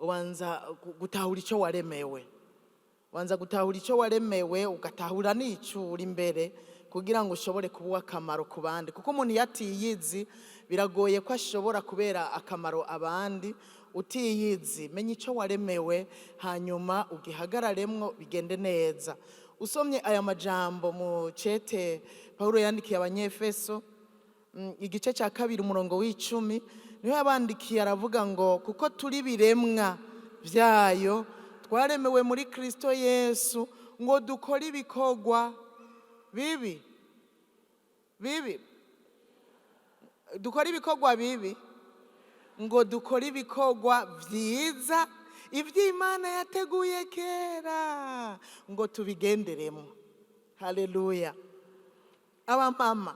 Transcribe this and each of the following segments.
Ubanza gutahura icyo waremewe, ubanza gutahura icyo waremewe, ugatahura n'icyo uri imbere kugira ngo ushobore kuba uw'akamaro ku bandi, kuko umuntu iyo atiyizi biragoye ko ashobora kubera akamaro abandi. Utiyizi, menya icyo waremewe, hanyuma ugihagararemwo bigende neza. Usomye aya majambo mu cete Pawulo yandikiye Abanyefeso, igice cya 2, umurongo w'10, niho yabandikiye, aravuga ngo: "Kuko turi biremwa byayo, twaremewe muri Kristo Yesu ngo dukore ibikorwa bibi bibi, dukore ibikorwa bibi, ngo dukore ibikorwa byiza, iby'Imana yateguye kera ngo tubigenderemo." Haleluya! Abamama,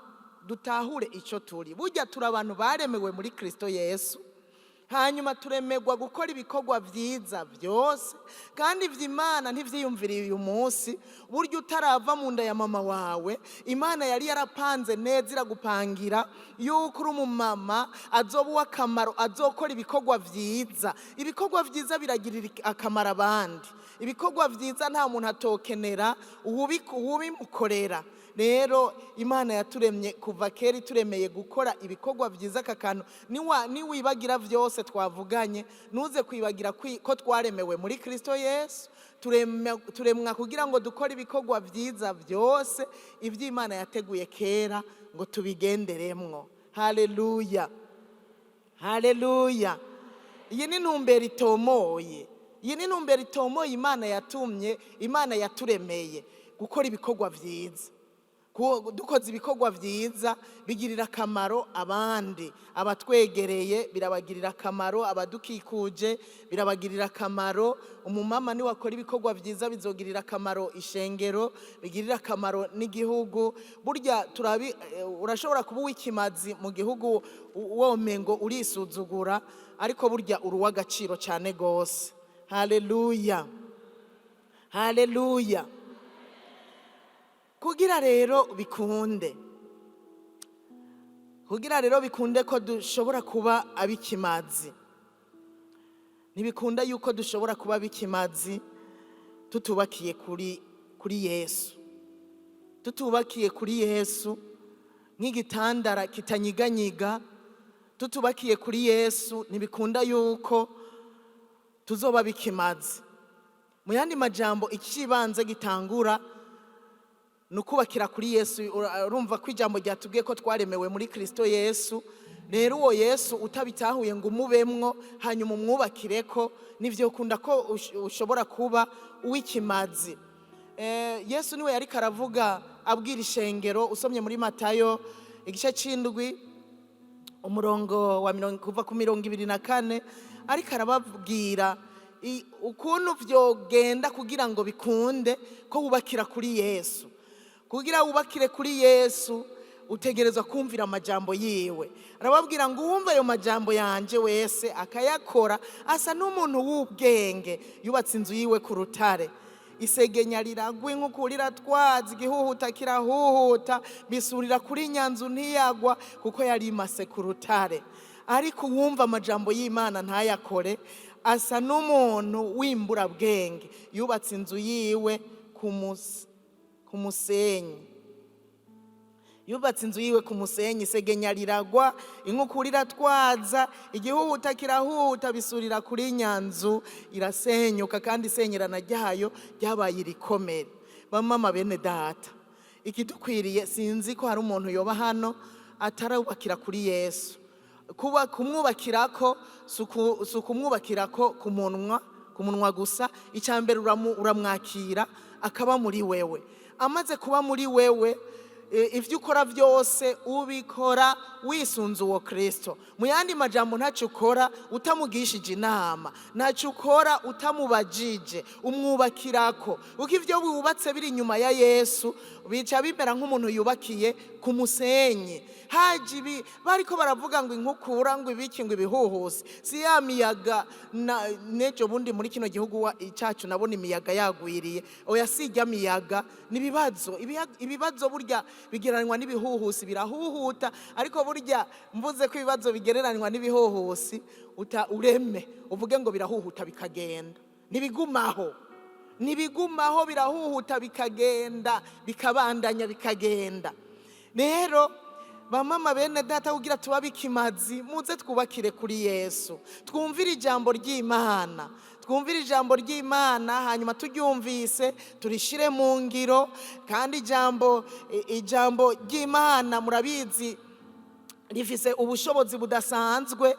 dutahure icyo turi. Burya turi abantu baremewe muri Kristo Yesu, hanyuma turemerwa gukora ibikorwa byiza byose. Kandi iby'Imana ntibyiyumviriye uyu munsi. Burya utarava mu nda ya mama wawe, Imana yari yarapanze neza, iragupangira yuko uri umumama azoba uw'akamaro, azokora ibikorwa byiza. Ibikorwa byiza biragirira akamaro abandi. Ibikorwa byiza nta muntu atokenera uwubimukorera. Rero Imana yaturemye kuva kera, ituremeye gukora ibikorwa byiza. Aka kantu niwibagira byose twavuganye, ntuze kwibagira ko twaremewe muri Kristo Yesu. Turemwa kugira ngo dukore ibikorwa byiza byose, iby'Imana yateguye kera ngo tubigenderemwo. Haleluya, haleluya! Iyi ni intumbero itomoye, iyi ni intumbero itomoye Imana yatumye, Imana yaturemeye gukora ibikorwa byiza. Dukoze ibikorwa byiza bigirira akamaro abandi, abatwegereye birabagirira akamaro, abadukikuje birabagirira akamaro. Umumama niwe akora ibikorwa byiza, bizogirira akamaro ishengero, bigirira akamaro n'igihugu. Burya turabi urashobora kuba uw'ikimazi mu gihugu, womengo urisuzugura, ariko burya uri uw'agaciro cyane rwose. Haleluya, haleluya! Kugira rero bikunde ko dushobora kuba ab'ikimazi, ntibikunda yuko dushobora kuba ab'ikimazi tutubakiye kuri Yesu, tutubakiye kuri Yesu nk'igitandara kitanyiganyiga. Tutubakiye kuri Yesu, ntibikunda yuko tuzoba ab'ikimazi. Mu yandi majambo, ikibanze gitangura ni ukubakira kuri Yesu. Urumva ko ijambo ryatubwiye ko twaremewe muri Kristo Yesu. Rero uwo Yesu utabitahuye ngo umubemwo, hanyuma umwubakire ko, nivyo ukunda ko ushobora kuba uw'ikimazi. Yesu niwe yariko aravuga, abwira ishengero. Usomye muri Matayo igice c'7, umurongo wa mirongo, kuva ku 24, ariko arababwira ukuntu vyogenda kugira ngo bikunde ko wubakira kuri Yesu. Kugira wubakire kuri Yesu, utegerezwa kumvira amajambo yiwe. Arababwira ngo: "Uwumva ayo majambo yanje wese akayakora asa n'umuntu w'ubwenge yubatse inzu yiwe ku rutare. Isegenya riragwa, inkukura iratwaza, igihuhuta kirahuhuta, bisurira kuri nyanzu, ntiyagwa kuko yari imase ku rutare. Ariko uwumva amajambo y'Imana ntayakore asa n'umuntu w'imburabwenge yubatse inzu yiwe ku musenyi. Yubatse inzu yiwe ku musenyi, isegenya riragwa, inkukura iratwaza, igihuhuta kirahuta, bisurira kuri nyanzu, irasenyuka, kandi isenyerana ryayo ryabaye irikomere." Bamama, bene data, ikidukwiriye, sinzi ko hari umuntu yoba hano atarubakira kuri Yesu. Kuba kumwubakirako si ukumwubakirako ku munwa gusa. Icya mbere, uramwakira akaba muri wewe. Amaze kuba muri wewe, ibyo ukora byose ubikora wisunze uwo Kirisito. Mu yandi majambo, ntacyo ukora utamugishije inama, ntacyo ukora utamubajije. Umwubakirako, kuko ibyo wubatse biri inyuma ya Yesu bica bimera nk'umuntu yubakiye ku musenyi. Haje ibi bariko baravuga ngo inkukura, ngo ibiki, ngo ibihuhusi, si ya miyaga n'ejo bundi muri kino gihugu cyacu nabona imiyaga yagwiriye. Oya, si ijya miyaga, ni ibibazo. Ibibazo burya bigereranywa n'ibihuhusi, birahuhuta. Ariko burya mvuze ko ibibazo bigereranywa n'ibihuhusi, uta ureme uvuge ngo birahuhuta bikagenda, ntibigumaho, ntibigumaho, birahuhuta bikagenda, bikabandanya bikagenda. Rero bamama, bene data, kugira tubabe ikimazi, muze twubakire kuri Yesu, twumvire ijambo ry'Imana, twumvire ijambo ry'Imana, hanyuma turyumvise turishire mu ngiro. Kandi ijambo ry'Imana, murabizi, rifise ubushobozi budasanzwe.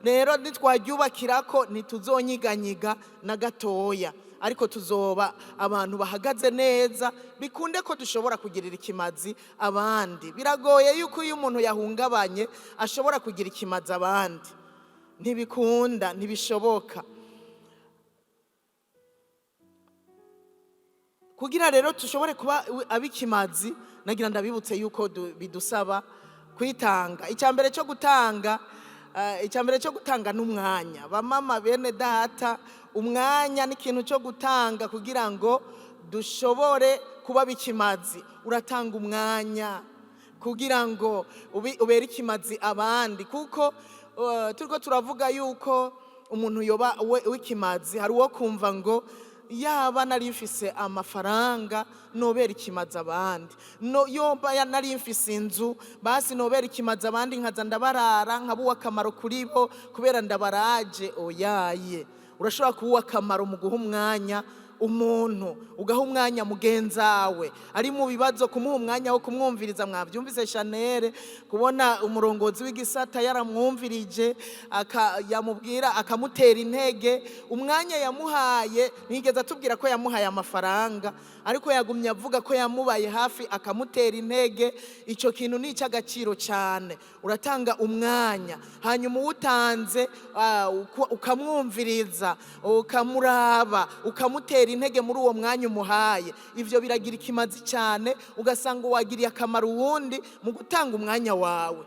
Rero nitwaryubakira ko ntituzonyiganyiga na gatoya, ariko tuzoba abantu bahagaze neza, bikunde ko dushobora kugirira ikimazi abandi. Biragoye yuko iyo umuntu yahungabanye ashobora kugira ikimazi abandi, ntibikunda, ntibishoboka. Kugira rero dushobore kuba ab'ikimazi, nagira ndabibutse yuko bidusaba kwitanga. Icya mbere cyo gutanga n'umwanya. Bamama, bene data, umwanya ni ikintu cyo gutanga kugira ngo dushobore kuba ab'ikimazi. Uratanga umwanya kugira ngo ubere ikimazi abandi, kuko turiko turavuga yuko umuntu yoba w'ikimazi. Hari uwo kumva ngo yaba nari mfise amafaranga nobera ikimazi abandi, no yoba nari mfise inzu basi nobera ikimazi abandi, nkaza ndabarara, nkaba uw'akamaro kuri bo kubera ndabaraje. Oyaye, urashobora kuba uw'akamaro mu guha umwanya umuntu, ugaha umwanya mugenzawe ari mu bibazo, kumuha umwanya wo kumwumviriza. Mwabyumvise Chanel, kubona umurongozi w'igisata yaramwumvirije, yamubwira akamutera intege. Umwanya yamuhaye, ntiyigeze atubwira ko yamuhaye amafaranga, ariko yagumye avuga ko yamubaye hafi akamutera intege. Icyo kintu ni icy'agaciro cyane. Uratanga umwanya, hanyuma uwutanze ukamwumviriza, ukamuraba, ukamutera intege muri uwo mwanya umuhaye. Ibyo biragira ikimazi cyane, ugasanga wagiriye akamaro uwundi mu gutanga umwanya wawe.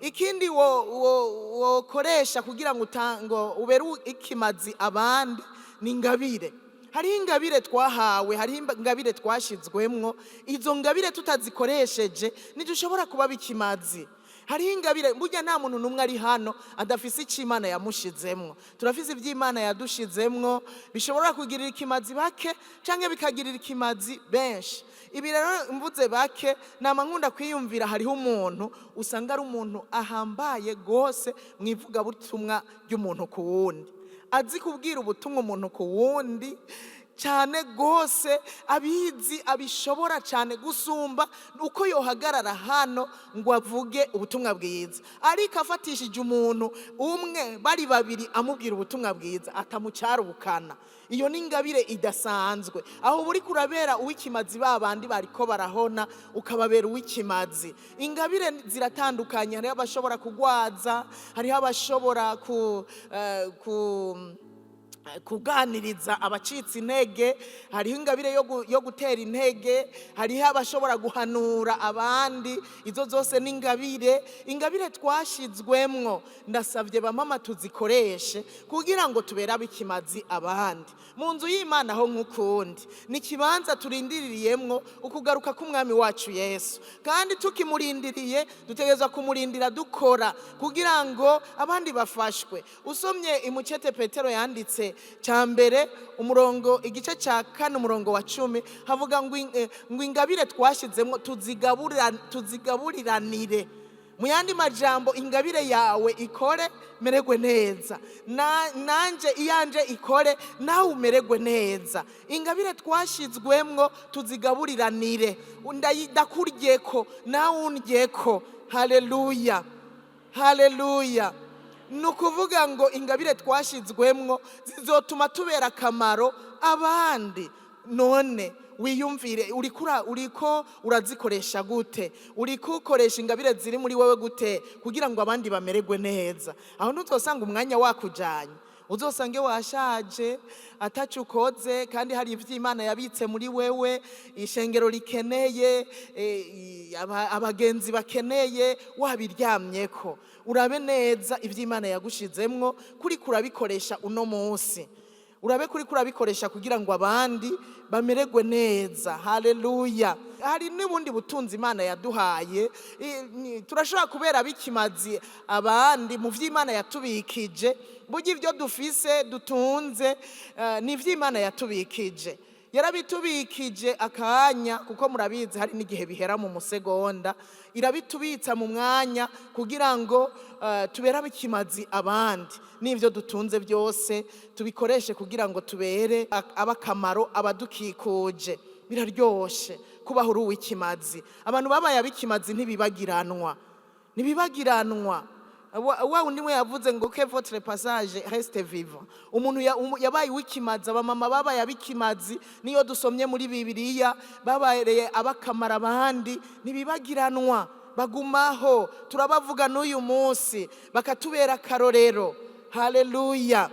Ikindi wokoresha kugira ngo ubere ikimazi abandi ni ingabire. Hariho ingabire twahawe, hariho ingabire twashyizwemwo. Izo ngabire tutazikoresheje ntidushobora kuba bikimazi. Hariho ingabire, burya nta muntu n'umwe ari hano adafise icyo Imana yamushizemwo. Turafise ibyo Imana yadushizemwo bishobora kugirira ikimazi bake cyangwa bikagirira ikimazi benshi. Ibi rero mvuze bake, nama nkunda kwiyumvira, hariho umuntu usanga ari umuntu ahambaye rwose mu ivugabutumwa ry'umuntu ku wundi, azi kubwira ubutumwa umuntu ku wundi cyane rwose, abizi, abishobora cyane gusumba uko yohagarara hano ngo avuge ubutumwa bwiza. Ariko afatishije umuntu umwe, bari babiri, amubwira ubutumwa bwiza atamucarubukana. Iyo ni ingabire idasanzwe. Aho uba uriko urabera uw'ikimazi ba bandi bariko barahona, ukababera uw'ikimazi. Ingabire ziratandukanye. Hariho abashobora kugwaza, hariho abashobora kuganiriza abacitse intege, hariho ingabire yo gutera intege, hariho abashobora guhanura abandi. Izo zose ni ingabire. Ingabire twashizwemwo, ndasabye bamama tuzikoreshe kugira ngo tubere ab'ikimazi abandi mu nzu y'Imana. Aho nk'ukundi ni ikibanza turindiririyemwo ukugaruka k'Umwami wacu Yesu, kandi tukimurindiriye dutegerezwa kumurindira dukora kugira ngo abandi bafashwe. Usomye imucete Petero yanditse cya mbere, umurongo, igice cya 4, umurongo wa 10, havuga ngo ingabire twashyizemo tuzigaburiranire. Mu yandi majambo, ingabire yawe ikore mererwe neza, nanje iyanje ikore nawe umererwe neza. Ingabire twashyizwemwo tuzigaburiranire. Ndakuryeko nawe undyeko. Haleluya, haleluya. Ni ukuvuga ngo ingabire twashyizwemwo zizotuma tubera akamaro abandi. None wiyumvire, uriko urazikoresha gute? Uriko ukoresha ingabire ziri muri wowe gute kugira ngo abandi bamererwe neza? Aho ntuzosanga umwanya wakujanye, uzosange washaje ataco ukoze, kandi hari ivyo Imana yabitse muri wewe, ishengero rikeneye, abagenzi bakeneye, wabiryamyeko. Urabe neza ivyo Imana yagushizemwo kuri kurabikoresha uno munsi. Urabe kuri kurabikoresha kugira ngo abandi bamererwe neza. Haleluya! Hari n'ubundi butunzi Imana yaduhaye. Turashobora kubera bikimazi abandi mu vy'Imana yatubikije. Burya ibyo dufise, dutunze, ni ivy'Imana yatubikije. Yarabitubikije akanya, kuko murabizi hari n'igihe bihera mu musegonda. Irabitubitsa mu mwanya kugira ngo tubere abikimazi abandi, n'ibyo dutunze byose tubikoreshe kugira ngo tubere abakamaro abadukikuje. Biraryoshe kubaho uri uw'ikimazi. Abantu babaye abikimazi ntibibagiranwa, ntibibagiranwa. Wa wundi we yavuze ngo "Que votre passage reste vivant." Umuntu yabaye uw'ikimazi, abamama babaye abikimazi, niyo dusomye muri Bibiliya, babereye abakamara abandi, ntibibagiranwa, bagumaho, turabavuga n'uyu munsi, bakatubera akarorero. Haleluya!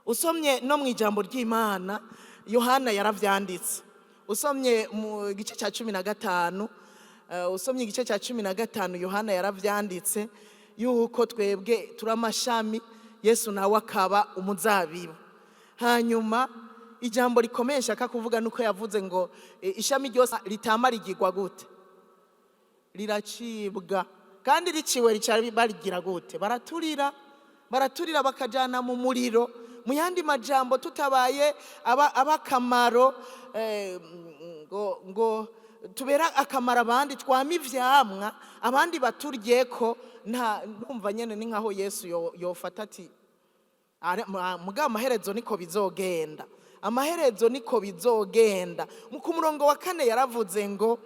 Usomye no mu ijambo ry'Imana, Yohana yaravyanditse. Usomye mu gice cya 15, usomye igice cya 15, Yohana yaravyanditse yuko twebwe turi amashami, Yesu nawe akaba umuzabibu. Hanyuma ijambo rikomeye nshaka kuvuga nuko yavuze ngo ishami ryose ritama rigirwa gute? Riracibwa. Kandi riciwe rica barigira gute? Baraturira, baraturira, bakajana mu muriro. Mu yandi majambo, tutabaye abakamaro, ngo tubera akamaro abandi, twama ivyamwa abandi baturyeko, nta numva nyene ni nkaho Yesu yofata ati mugabo amaherezo niko bizogenda, amaherezo niko bizogenda. Ku murongo wa 4 yaravuze ngo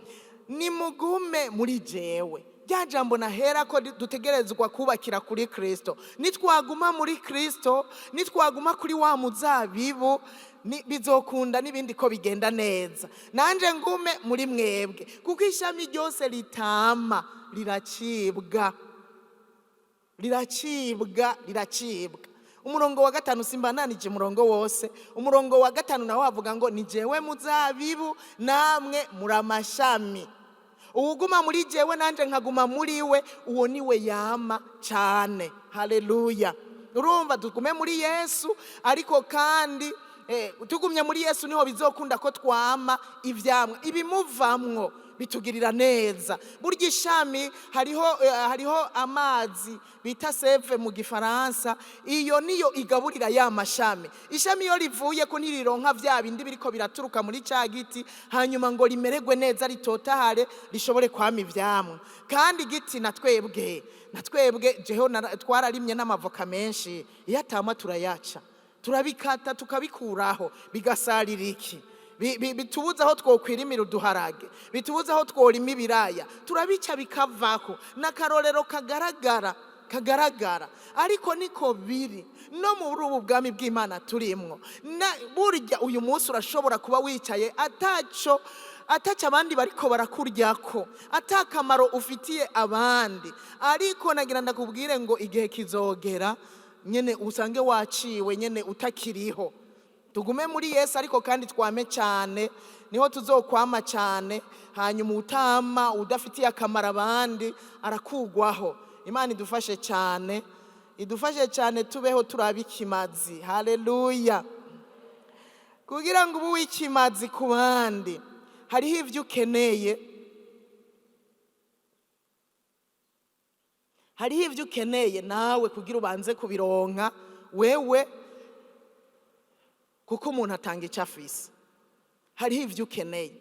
"Nimugume muri jewe." Rya jambo nahera ko dutegerezwa kubakira kuri Kristo. Nitwaguma muri Kristo, nitwaguma kuri wa muzabibu, bizokunda n'ibindi ko bigenda neza. "Nanje ngume muri mwebwe, kuko ishami ryose ritama riracibwa, riracibwa, riracibwa." Umurongo wa 5, simbananije umurongo wose. Umurongo wa 5 nawe wavuga ngo "Ni jewe muzabibu, namwe muri amashami. Uwuguma muri jewe, nanje nkaguma muri we, uwo niwe yama cyane." Haleluya! Urumva, tugume muri Yesu, ariko kandi tugumye muri Yesu niho bizokunda ko twama ivyamwa. Ibimuvamwo bitugirira neza. Burya ishami hariho amazi bita sève mu Gifaransa, iyo niyo igaburira ya mashami. Ishami iyo rivuye ko ntirironka vya bindi biriko biraturuka muri ca giti, hanyuma ngo rimererwe neza, ritotahare, rishobore kwama ivyamwa. Kandi igiti na twebwe jeho twararimye n'amavoka menshi, iyo atama turayaca, turabikata, tukabikuraho. Bigasarira iki? Bitubuza aho twokwirimira uduharage, bitubuza aho tworima ibiraya, turabica bikavako. N'akarorero kagaragara, kagaragara. Ariko niko biri no muri ubu bwami bw'Imana turimwo. Burya uyu munsi urashobora kuba wicaye ataco ataca abandi bariko barakuryako, atakamaro ufitiye abandi, ariko nagira ndakubwire ngo igihe kizogera nyene usange waciwe nyene, utakiriho. Tugume muri Yesu, ariko kandi twame cyane, niho tuzokwama cyane. Hanyuma utama, udafitiye akamaro abandi, arakugwaho. Imana idufashe cyane, idufashe cyane, tubeho turabe ikimazi. Haleluya! Kugira ngo ube uw'ikimazi ku bandi, hariho ibyo ukeneye, hariho ibyo ukeneye nawe kugira ubanze kubironka wewe, kuko umuntu atanga icyo afise. Hariho ibyo ukeneye.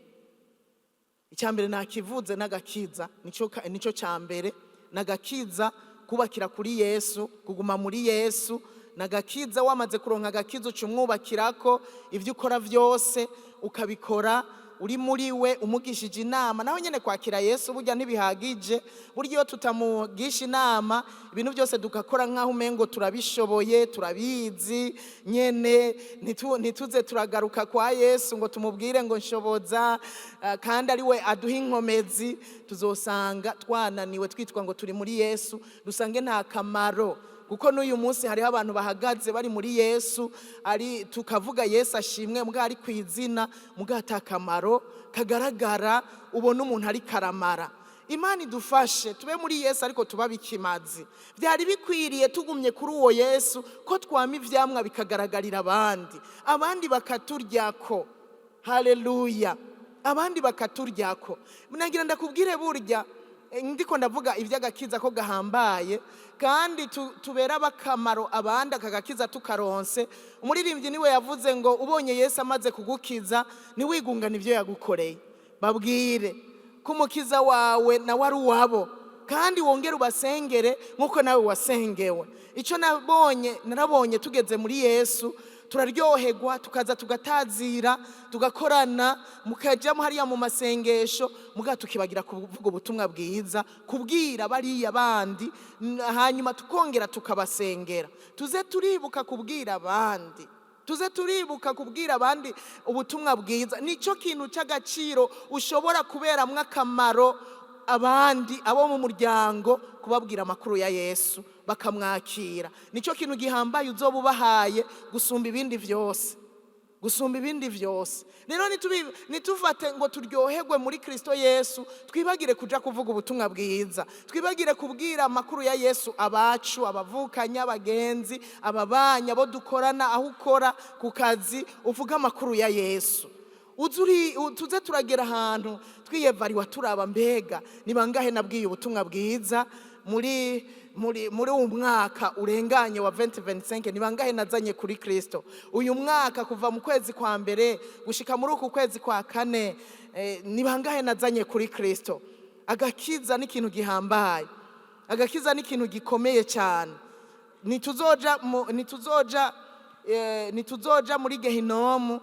Icya mbere nakivuze, n'agakiza. Nico cya mbere, n'agakiza. Kubakira kuri Yesu, kuguma muri Yesu, n'agakiza. Wamaze kuronka agakiza, uca umwubakirako ibyo ukora byose, ukabikora uri muri we, umugishije inama. Naho nyene kwakira Yesu burya ntibihagije. Burya iyo tutamugisha inama, ibintu byose tugakora nk'aho umengo turabishoboye, turabizi nyene, ntituze turagaruka kwa Yesu ngo tumubwire ngo "Nshoboza", kandi ari we aduha inkomezi, tuzosanga twananiwe twitwa ngo turi muri Yesu, dusange nta kamaro. Kuko n'uyu munsi hariho abantu bahagaze bari muri Yesu, ari tukavuga "Yesu ashimwe", mbwa ari ku izina, mbwa ata kamaro kagaragara ubona umuntu ari karamara. Imana idufashe tube muri Yesu, ariko tuba bikimazi. Byari bikwiriye tugumye kuri uwo Yesu ko twama ivyamwa bikagaragarira abandi, abandi bakaturyako. Haleluya! Abandi bakaturyako. Nagira ndakubwire, burya ndiko ndavuga iby'agakiza ko gahambaye kandi tubera abakamaro abandi aka gakiza tukaronse. Umuririmbyi niwe yavuze ngo ubonye Yesu amaze kugukiza, ntiwigungane ibyo yagukoreye, babwire ko umukiza wawe nawe ari uwabo, kandi wongere ubasengere nk'uko nawe wasengewe. Icyo nabonye, narabonye tugeze muri Yesu turaryoherwa, tukaza tugatazira, tugakorana, mukajyamo hariya mu masengesho, muga tukibagira kuvuga ubutumwa bwiza, kubwira bariya bandi, hanyuma tukongera tukabasengera. Tuze turibuka kubwira abandi, tuze turibuka kubwira abandi ubutumwa bwiza. Nicyo kintu cy'agaciro ushobora kuberamwo akamaro abandi, abo mu muryango, kubabwira amakuru ya Yesu bakamwakira. Nicyo kintu gihambaye uzoba ubahaye gusumba ibindi byose, gusumba ibindi byose. Rero ntitufate ngo turyoherwe muri Kristo Yesu twibagire kuja kuvuga ubutumwa bwiza, twibagire kubwira amakuru ya Yesu abacu, abavukanye, abagenzi, ababanyi, abo dukorana, aho ukora ku kazi, uvuge amakuru ya Yesu. Tuze turagera ahantu twiyevariwa, turaba: mbega ni bangahe nabwiye ubutumwa bwiza muri uwu mwaka urenganye wa 2025? Ni bangahe nazanye kuri Kristo uyu mwaka, kuva mu kwezi kwa mbere gushika muri uku kwezi kwa kane? Ni bangahe nazanye kuri Kristo? Agakiza ni ikintu gihambaye, agakiza ni ikintu gikomeye cyane. Ntituzoja muri gehinomu.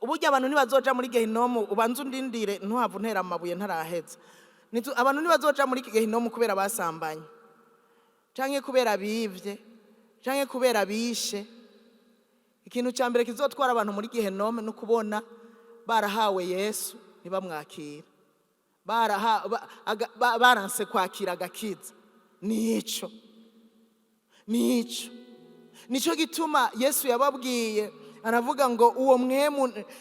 Uburyo abantu ntibazoja muri gehinomu, ubanza undindire, ntuhave untera amabuye ntaraheza. Abantu ntibazoja muri gehinomu kubera basambanye, canke kubera bivye, canke kubera bishe. Ikintu cya mbere kizotwara abantu muri gehinomu ni ukubona barahawe Yesu ntibamwakira, baranse kwakira agakiza. Nico gituma Yesu yababwiye, aravuga ngo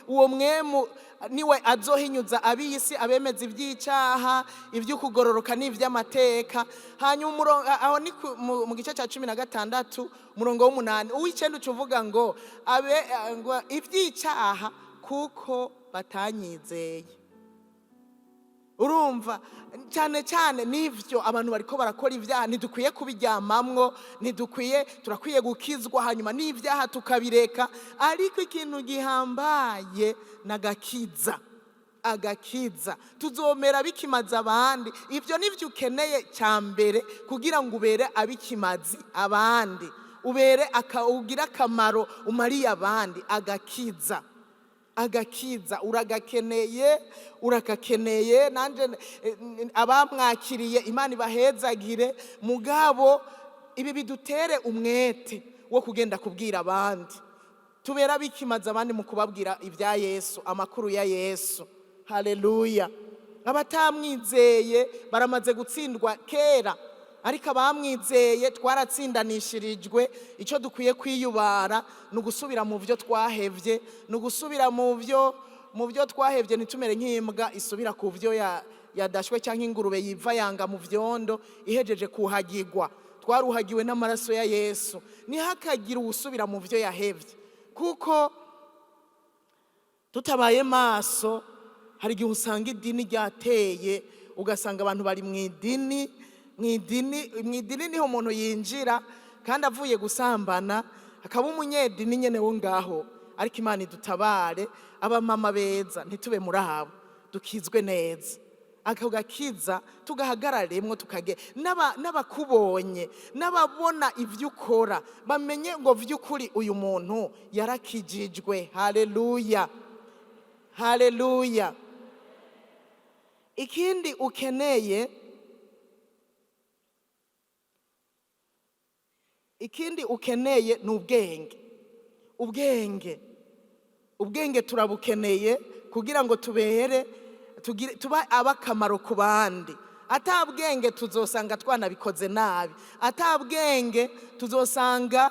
uwo mwemu niwe azohinyuza ab'isi, abemeza iby'icyaha, iby'ukugororoka n'iby'amateka. Hanyuma aho ni mu gice cya 16, umurongo w'8, uw'icenda uca uvuga ngo abe ngo iby'icyaha kuko batanyizeye. Urumva, cyane cyane n'ibyo abantu bariko barakora ibyaha, ntidukwiye kubiryamamwo, ntidukwiye. Turakwiye gukizwa, hanyuma n'ibyaha tukabireka. Ariko ikintu gihambaye n'agakiza. Agakiza, tuzomera bikimaza abandi. Ibyo nibyo ukeneye cya mbere kugira ngo ubere abikimazi abandi, ubere ugire akamaro umariye abandi. Agakiza, agakiza uragakeneye, uragakeneye. Nanjye abamwakiriye, Imana ibahezagire. Mugabo ibi bidutere umwete wo kugenda kubwira abandi, tubera bikimaza abandi mu kubabwira ibya Yesu, amakuru ya Yesu. Haleluya! Abatamwizeye baramaze gutsindwa kera, ariko abamwizeye twaratsindanishirijwe. Icyo dukwiye kwiyubara ni ugusubira mu byo twahevye, ni ugusubira mu byo twahevye, ntitumere nk'imbwa isubira ku byo yadashwe, cyangwa ingurube yiva yanga mu vyondo ihejeje kuhagigwa. Twaruhagiwe n'amaraso ya Yesu. Ntihakagire uwusubira mu byo yahevye, kuko tutabaye maso hari igihe usanga idini ryateye, ugasanga abantu bari mu idini, mu idini, mu idini. Niho umuntu yinjira kandi avuye gusambana, akaba umunyedini nyene wo ngaho. Ariko Imana idutabare, abamama beza, ntitube muri abo, dukizwe neza ako gakiza, tugahagararemwo, tukage n'abakubonye, n'ababona ibyo ukora, bamenye ngo vy'ukuri uyu muntu yarakijijwe. Haleluya, haleluya! Ikindi ukeneye ni ubwenge. Ubwenge, ubwenge turabukeneye kugira ngo tubere tuba abakamaro ku bandi. Atabwenge tuzosanga twanabikoze nabi. Atabwenge tuzosanga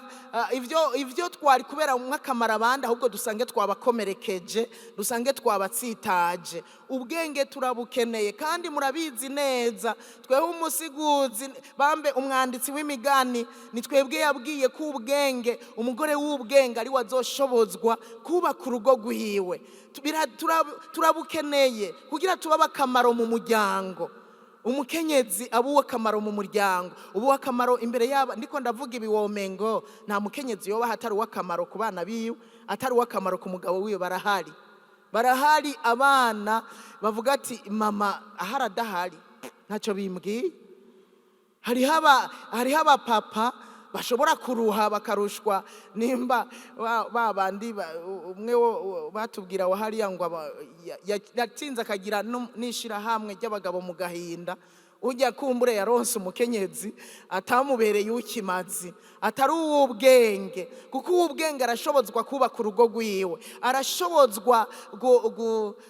ivyo twari kubera akamaro abandi, ahubwo dusange twabakomerekeje, dusange twabatsitaje. Ubwenge turabukeneye, kandi murabizi neza, twewe umusiguzi bambe umwanditsi w'imigani ni twebwe yabwiye ko ubwenge, umugore w'ubwenge ari we azoshobozwa kubaka urugo rwiwe. Turabukeneye kugira tube akamaro mu muryango. Umukenyezi aba uw'akamaro mu muryango, uba uw'akamaro imbere yaba. Ndiko ndavuga ibi womengo nta mukenyezi yoba atari uw'akamaro ku bana biwe, atari uw'akamaro ku mugabo wiwe. Barahari, barahari abana bavuga ati: "Mama ahari adahari ntacyo bimbwiye." Hariho abapapa bashobora kuruha, bakarushwa nimba ba bandi umwe batubwira wa hariya ngo yatsinze akagira n'ishirahamwe ry'abagabo mu gahinda. Ujya kumbure yaronse umukenyezi atamubereye uw'ikimazi, atari uw'ubwenge, kuko uw'ubwenge arashobozwa kubaka urugo rwiwe,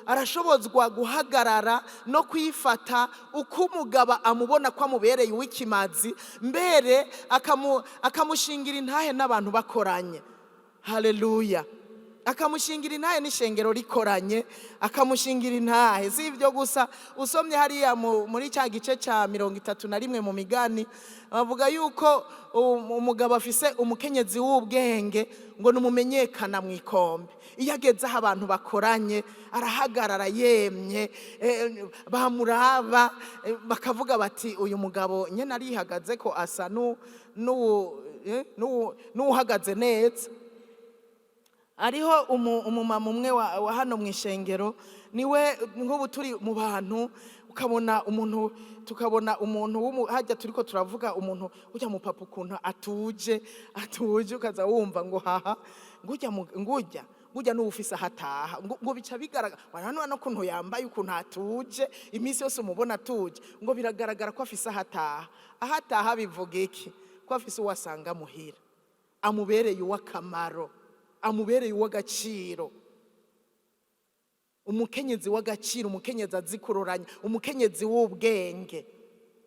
arashobozwa guhagarara no kwifata uko umugabo amubona ko amubereye uw'ikimazi, mbere akamushingira intahe n'abantu bakoranye. Haleluya! Akamushingira intahe n'ishengero rikoranye, akamushingira intahe. Si ibyo gusa, usomye hariya muri cya gice cya 31 mu migani, bavuga yuko umugabo afise umukenyezi w'ubwenge ngo numumenyekana mu ikombe. Iyo ageze aho abantu bakoranye arahagarara yemye, bamuraba bakavuga bati: "Uyu mugabo nyine arihagaze ko asa n'uwuhagaze neza." Hariho umumama umwe wa hano mu ishengero, niwe nk'ubu turi mu bantu ukabona umuntu, tukabona umuntu hajya turiko turavuga umuntu ujya mu papa ukuntu atuje, atuje, ukaza wumva ngo haha ngujya ngujya ngujya n'uwufise ahataha, ngo bica bigaragara hano no kuntu yambaye, ukuntu atuje, iminsi yose umubona atuje, ngo biragaragara ko afise ahataha. Ahataha bivuga iki? Ko afise uwo asanga muhira amubereye uw'akamaro, amubereye uw'agaciro, umukenyezi w'agaciro, umukenyezi azi kuroranya, umukenyezi w'ubwenge.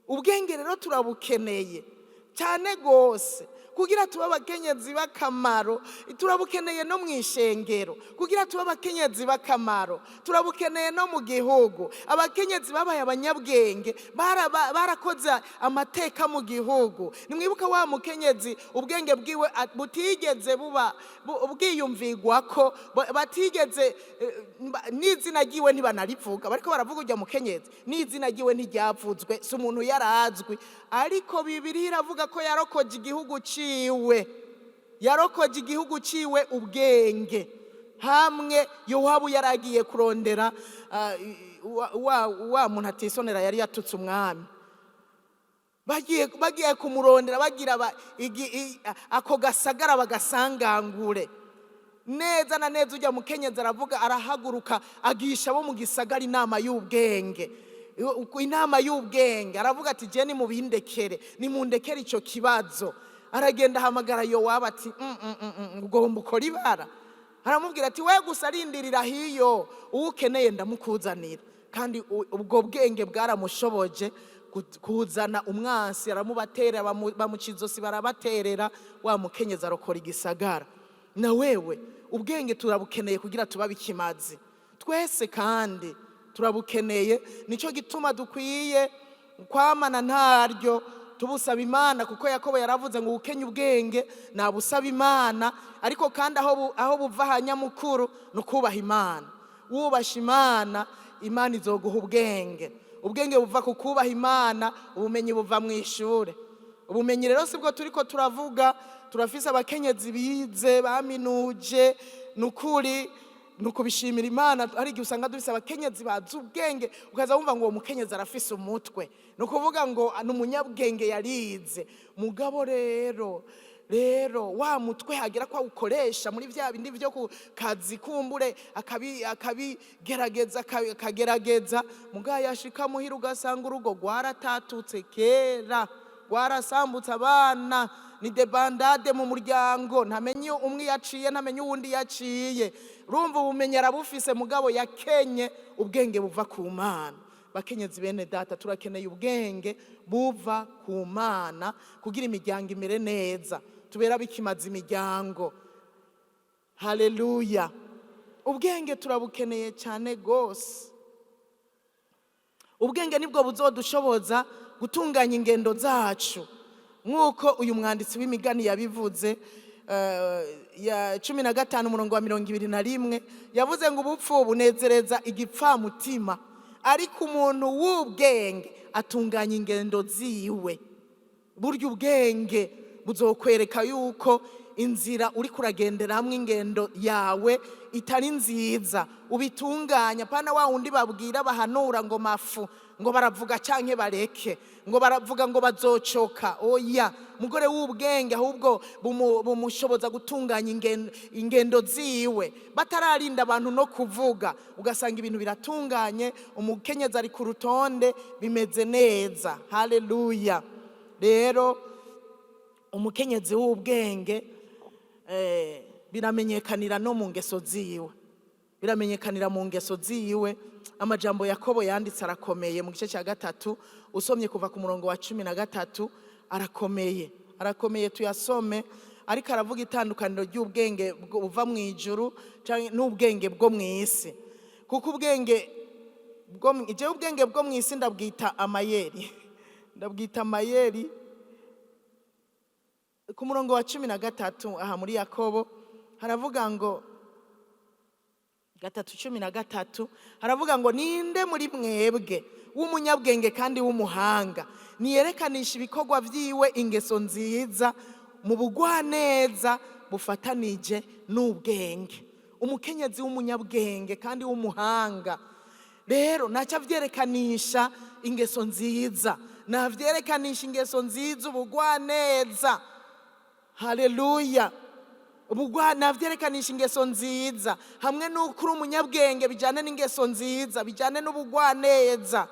Ubwenge rero turabukeneye cyane rwose kugira tube abakenyezi b'akamaro. Turabukeneye no mu ishengero kugira tube abakenyezi b'akamaro. Turabukeneye no mu gihugu. Abakenyezi babaye abanyabwenge barakoze amateka mu gihugu. Nimwibuka wa mukenyezi ubwenge bwiwe butigeze buba bwiyumvigwa ko batigeze n'izina ryiwe ntibanarivuga, bariko baravuga ujya mukenyezi n'izina ryiwe ntiryavuzwe, si umuntu yarazwi, ariko Bibiliya iravuga ko yarokoje igihugu ciwe, yarokoje igihugu ciwe ubwenge. Hamwe Yowabu yaragiye kurondera wa muntu atisonera yari yatutse umwami, bagiye kumurondera bagira ako gasagara bagasangangure neza na neza, ujya mukenyezi aravuga, arahaguruka, agisha abo mu gisagara inama y'ubwenge, inama y'ubwenge. Aravuga ati: "Je nimubindekere, nimundekere icyo kibazo." Aragenda ahamagara Yowabu ati: Ugomba ukora ibara." Aramubwira ati: "We gusa arindirira hiyo, uwo ukeneye ndamukuzanira." Kandi ubwo bwenge bwaramushoboje kuzana umwansi, aramubatera, bamuca izosi, barabaterera, wa mukenyezi arokora igisagara. Na wewe ubwenge turabukeneye kugira tubabe ikimazi twese, kandi turabukeneye. Nicyo gituma dukwiye kwamana ntaryo tubusaba Imana, kuko Yakobo yaravuze ngo ukenye ubwenge nabusaba Imana. Ariko kandi aho buva hanyamukuru ni ukubaha Imana. Wubasha Imana, Imana izoguha ubwenge. Ubwenge buva ku kubaha Imana. Ubumenyi buva mu ishure. Ubumenyi rero sibwo turiko turavuga. Turafise abakenyezi bize, baminuje, ni ukuri ni ukubishimira Imana. Hari igihe usanga dufise abakenyezi bazi ubwenge, ukaza wumva ngo uwo mukenyezi arafise umutwe, ni ukuvuga ngo ni umunyabwenge, yarize. Mugabo rero wa mutwe hagera ko awukoresha muri bya bindi byo ku kazi, kumbure akabigerageza, akagerageza, mugabo yashika muhira ugasanga urugo rwaratatutse kera, rwarasambutse, abana ni débandade mu muryango, ntamenye umwe yaciye, ntamenye uwundi yaciye. Urumva ubumenyi arabufise, mugabo yakenye ubwenge buva ku Mana. Bakenyezi bene data, turakeneye ubwenge buva ku Mana kugira imiryango imere neza, tubera bikimaza imiryango. Haleluya! Ubwenge turabukeneye cyane rwose. Ubwenge nibwo buzodushoboza gutunganya ingendo zacu, nk'uko uyu mwanditsi w'imigani yabivuze, ya 15 umurongo wa 21, yavuze ngo: "Ubupfu bunezereza igipfamutima, ariko umuntu w'ubwenge atunganya ingendo ziwe." Burya ubwenge buzokwereka yuko inzira uri kuragenderamwo, ingendo yawe itari nziza, ubitunganya. Pana wa wundi babwira, bahanura ngo mafu, ngo baravuga canke bareke, ngo baravuga ngo bazocoka. Oya, mugore w'ubwenge ahubwo bumushoboza gutunganya ingendo ziwe batararinda abantu no kuvuga, ugasanga ibintu biratunganye, umukenyezi ari ku rutonde, bimeze neza. Haleluya! Rero umukenyezi w'ubwenge biramenyekanira no mu ngeso ziwe, biramenyekanira mu ngeso ziwe. Amajambo Yakobo yanditse arakomeye. Mu gice cya 3, usomye kuva ku murongo wa 13, arakomeye, arakomeye. Tuyasome. Ariko aravuga itandukaniro ry'ubwenge buva mu ijuru canke n'ubwenge bwo mu isi, kuko ubwenge bwo jewe ubwenge bwo mu isi ndabwita amayeri, ndabwita amayeri. Ku murongo wa 13 aha muri Yakobo haravuga ngo, 3:13, haravuga ngo: "Ninde muri mwebwe w'umunyabwenge kandi w'umuhanga? Niyerekanisha ibikorwa vyiwe ingeso nziza mu bugwaneza bufatanije n'ubwenge." Umukenyezi w'umunyabwenge kandi w'umuhanga rero ntacyo avyerekanisha ingeso nziza, ntavyerekanisha ingeso nziza, ubugwaneza. Haleluya! Ubugwa navyerekanisha ingeso nziza hamwe n'uko uri umunyabwenge, bijyane n'ingeso nziza, bijyane n'ubugwaneza.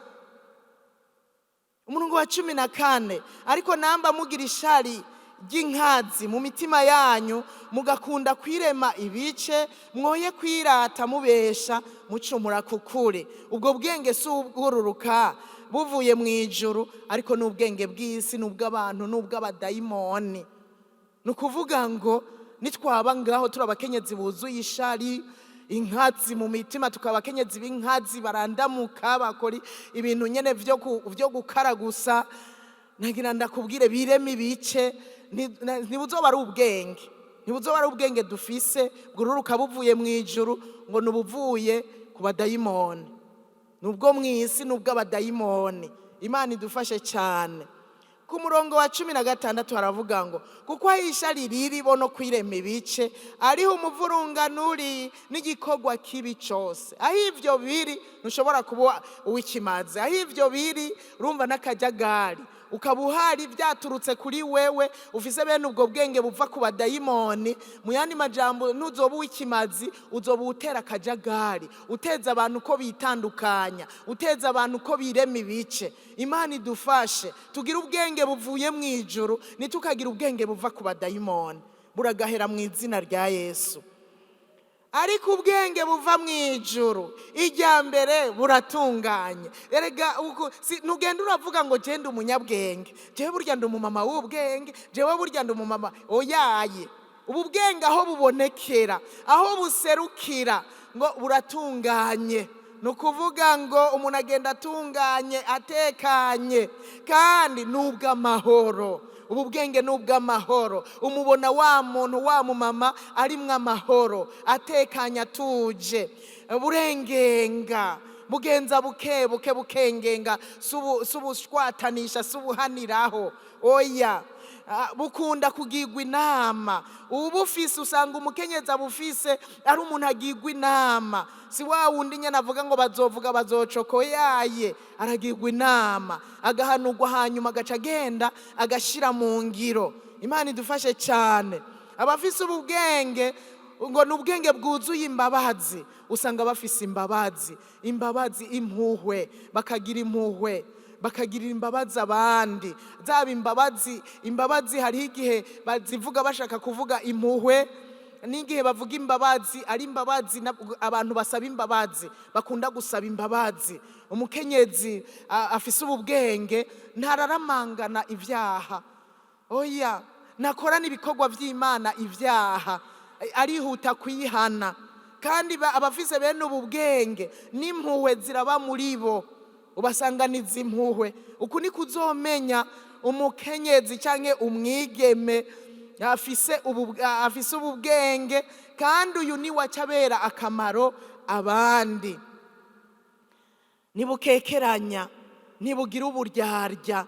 Umurongo wa 14: "Ariko namba mugira ishari ry'inkazi mu mitima yanyu, mugakunda kwirema ibice, mwoye kwirata mubesha mucumura kukure. Ubwo bwenge si ubwururuka buvuye mu ijuru, ariko n'ubwenge bw'isi, n'ubw'abantu, n'ubw'abadayimoni." Ni ukuvuga ngo nitwaba ngaho turi abakenyezi buzuye ishari, inkazi mu mitima, tukaba abakenyezi b'inkazi, barandamuka, bakora ibintu nyene vyo gukara gusa, nagira ndakubwire, birema ibice, ntibuzoba ari ubwenge, ntibuzoba ari ubwenge dufise bwururuka buvuye mu ijuru, ngo ni ubuvuye ku badayimoni, nubwo mu isi, n'ubw'abadayimoni. Imana idufashe cyane. Ku murongo wa 16 haravuga ngo: "Kuko aho ishari riri bo no kwirema ibice, ariho umuvurungano uri n'igikorwa kibi cyose." Aho ibyo biri ntushobora kuba uw'ikimazi. Aho ibyo biri, urumva n'akajagari ukaba uhari, byaturutse kuri wewe ufise bene ubwo bwenge buva ku badayimoni. Mu yandi majambo, ntuzoba uw'ikimazi, uzoba utera akajagari, uteza abantu ko bitandukanya, uteza abantu ko birema ibice. Imana idufashe tugire ubwenge buvuye mu ijuru, ntitukagira ubwenge buva ku badayimoni. Buragahera mu izina rya Yesu. Ariko ubwenge buva mu ijuru, ijya mbere buratunganye. Erega ntugenda uravuga ngo genda umunyabwenge, jewe burya ndi umumama w'ubwenge, jewe burya ndi umumama. Oyaye, ubu bwenge aho bubonekera, aho buserukira, ngo buratunganye. Ni ukuvuga ngo umuntu agenda atunganye, atekanye, kandi n'ubw'amahoro. Ubu bwenge ni ubw'amahoro. Umubona wa muntu, wa mumama arimwo amahoro, atekanye, atuje. Burengenga, bugenza buke buke, bukengenga, si ubushwatanisha, si ubuhaniraho, oya. Bukunda kugirwa inama. Ubufise, usanga umukenyezi abufise ari umuntu agirwa inama, si wa wundi nyine avuga ngo bazovuga bazocoko. Yaye, aragirwa inama, agahanurwa, hanyuma agaca agenda agashyira mu ngiro. Imana idufashe cyane. Abafise ubu bwenge, ngo ni ubwenge bwuzuye imbabazi. Usanga bafise imbabazi, imbabazi, impuhwe, bakagira impuhwe, bakagirira imbabazi abandi. Zaba imbabazi, imbabazi hariho igihe bazivuga bashaka kuvuga impuhwe. N'igihe bavuga imbabazi, ari imbabazi abantu basaba imbabazi, bakunda gusaba imbabazi. Umukenyezi afise ubu bwenge ntararamangana ibyaha, oya, nakorana ibikorwa by'Imana ibyaha, arihuta kwihana. Kandi abafise bene ubu bwenge n'impuhwe ziraba muri bo, ubasanganiza impuhwe. Uku niko uzomenya umukenyezi cyangwa umwigeme afise ubu bwenge. Kandi uyu ni we aca abera akamaro abandi. Ntibukekeranya, ntibugira uburyarya.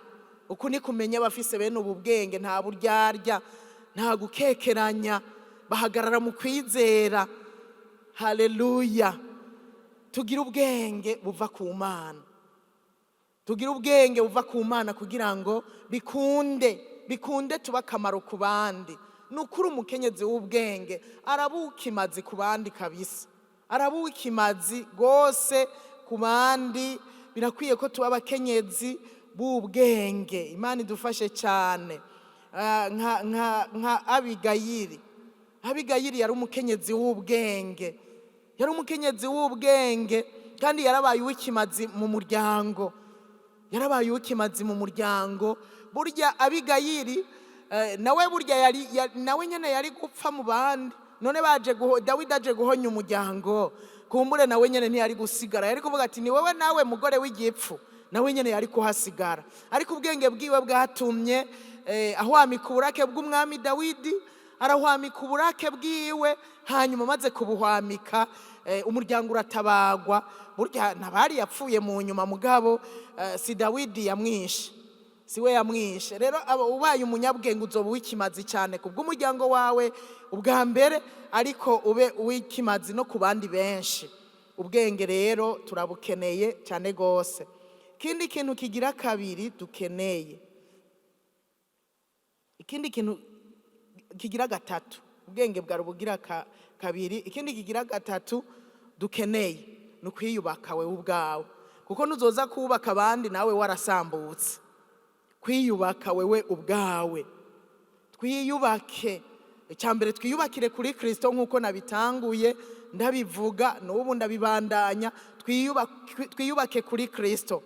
Uku ni kumenya abafise bene ubu bwenge: nta buryarya, nta gukekeranya, bahagarara mu kwizera. Haleluya! Tugira ubwenge buva ku Mana, tugira ubwenge buva ku Mana kugira ngo bikunde tube akamaro ku bandi. Ni ukuri, umukenyezi w'ubwenge arabuka imazi ku bandi kabisa, arabuka imazi rwose ku bandi. Birakwiye ko tuba abakenyezi b'ubwenge. Imana idufashe cyane. Nka Abigayiri. Abigayiri yari umukenyezi w'ubwenge, yari umukenyezi w'ubwenge, kandi yarabaye uw'ikimazi mu muryango, yarabaye uw'ikimazi mu muryango. Burya Abigayiri nawe burya yari nawe nyene yari gupfa mu bandi. None baje Dawidi aje guhonya umuryango, kumbure nawe nyene ntiyari gusigara, yari kuvuga ati: "Ni wewe nawe mugore w'igipfu." Nawe nyene yari kuhasigara, ariko ubwenge bwiwe bwatumye ahwamika uburake bw'umwami Dawidi, arahwamika uburake bwiwe. Hanyuma amaze kubuhwamika, umuryango uratabagwa. Burya ntabari yapfuye mu nyuma, mugabo si Dawidi yamwishe, si we yamwishe. Rero ubaye umunyabwenge uzoba uw'ikimazi cyane ku bw'umuryango wawe ubwa mbere, ariko ube uw'ikimazi no ku bandi benshi. Ubwenge rero turabukeneye cyane rwose. Ikindi kintu kigira kabiri dukeneye, ikindi kintu kigira gatatu, ubwenge bwari ubugira kabiri, ikindi kigira gatatu dukeneye ni ukwiyubaka wewe ubwawe, kuko nuzoza kubaka abandi nawe warasambutse. Kwiyubaka wewe ubwawe, twiyubake. Icya mbere, twiyubakire kuri Kirisito, nk'uko nabitanguye ndabivuga, n'ubu ndabibandanya. Twiyubake kuri Kirisito.